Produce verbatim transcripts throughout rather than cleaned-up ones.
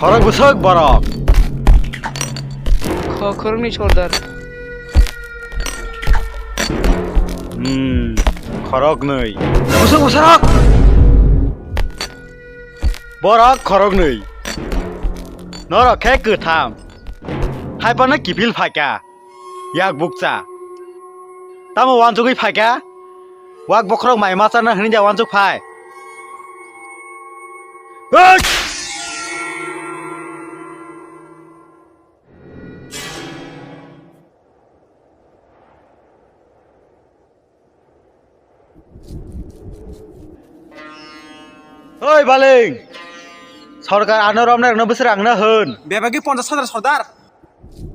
Khorok bwswk borok? Kho-, khoroknwi sordar. Hmm, khoroknwi. Bwswk bwsarok? Borok khoroknwi. Norok khe kwtham. Hai phano kiphil phaikha. Yak bukcha. Tamo uansugwi phaikha? Wak bokhorok mai ma chana hwnwi da uansuk phai. Hei! Oi Baling! Sorkar ano romnai rokno bwswk rang no hwn. Bebagwi ponchash hajar sordar.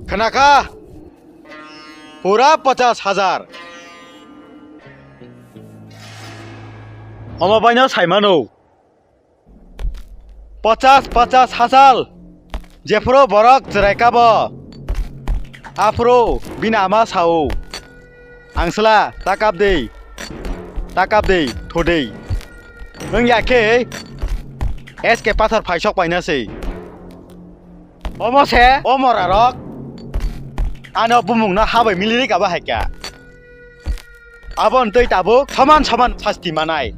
Khwnakha? Pura ponchash hajar. Omo baino saimano. Ponchash, ponchash hajar. Jephuru borok chwrai kabo. Aphuru bini ama sao. Angsla, ta kap de. Ta kap de, tho de. Wng ya khe S K Pathor phaisok paina se. Omo se, o morarok ano bumungno habai miliri kabo hai kha. Aboni twi tabuk soman soman sasti manai.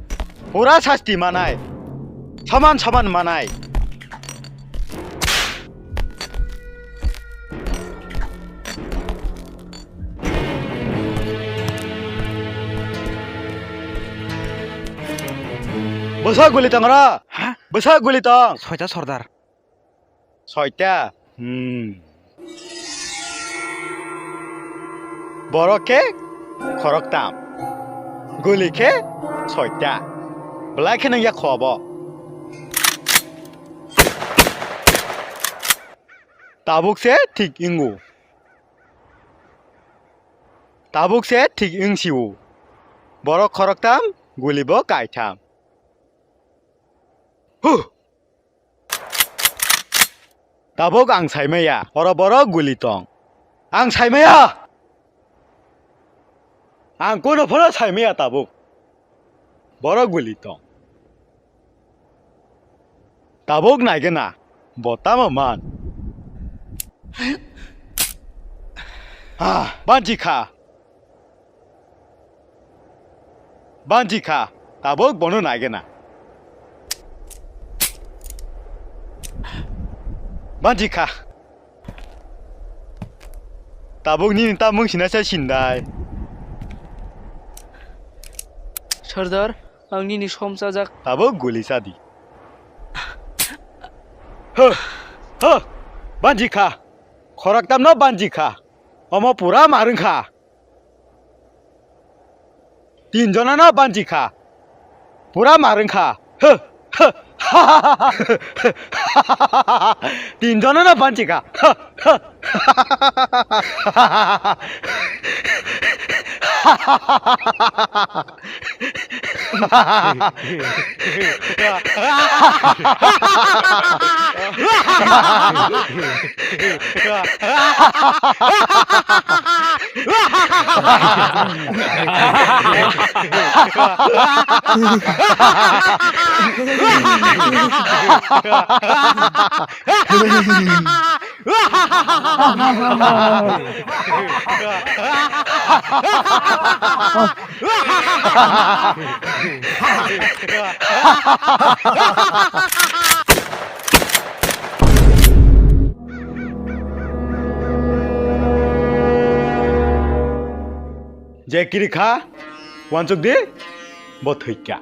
Pura sasti manai. Soman soman manai. Bwsa guli tong ro? Ha? Bwsa guli tong? Soita sordar. Soita? Hmm. Borok khe khoroktam. Guli khe soita. Belai khe nang ya khobo. Tabuk se thik wngo. Tabuk se thik wng sio. Borok khoroktam, guli bo kaitham. Huh! Tabuk ang saimaya, oro borok guli tong. Ang saimaya! Ang kono phano saimaya tabuk. Borok guli tong. Tabuk naigena, bo tamo man. Ah, banchi kha. Banchi kha, tabuk bono naigena. Banchi kha. Tabuk nini tamung sina se sindai. Sardar, ang nini som chajak. Tabuk guli sadi. Huh, huh, banchi kha. Khoroktamno banchi kha. Omo pura marwng kha. Tin jonano banchi kha. Pura marwng kha. Huh, huh. Tin jonano banchi kha. Huh, huh. Je kiri kha, wansuk di, bo thwikha.